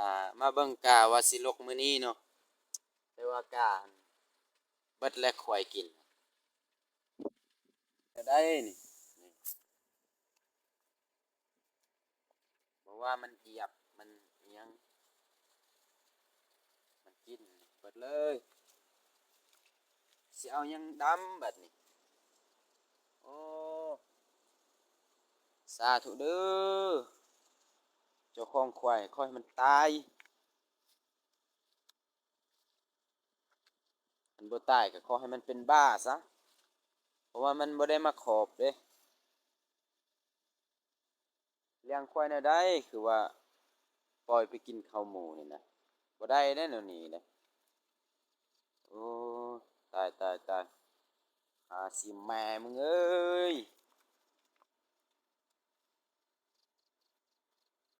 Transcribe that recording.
ອ່າ ມາເບິ່ງກາວ່າຊິລົກມື້ນີ້ເນາະ ແຕ່ວ່າກາເບິດແລ້ວ ຄວາຍກິນ ແນວໃດນີ້ ນີ້ ບໍ່ວ່າມັນຢຽບ ມັນອີ່ຫຍັງ ມັນກິນເບິດເລີຍ ຊິເອົາຫຍັງດຳບາດນີ້ ໂອ້ ສາທຸເດີ ເຈົ້າຂອງຄວາຍ ຂໍໃຫ້ມັນຕາຍ ຄັນບໍ່ຕາຍກໍຂໍໃຫ້ມັນເປັນບ້າຊະ ເພາະວ່າມັນບໍ່ໄດ້ມາຂອບເດ້ ລ້ຽງຄວາຍແນວໃດ ຄືວ່າປ່ອຍໄປກິນເຂົ້າໝູ່ນີ້ນະ ບໍ່ໄດ້ເດ້ແນວນີ້ນະ ໂອ້ ຕາຍ ຕາຍ ຕາຍ ຫາຊິແມ່ມຶງເອີຍ.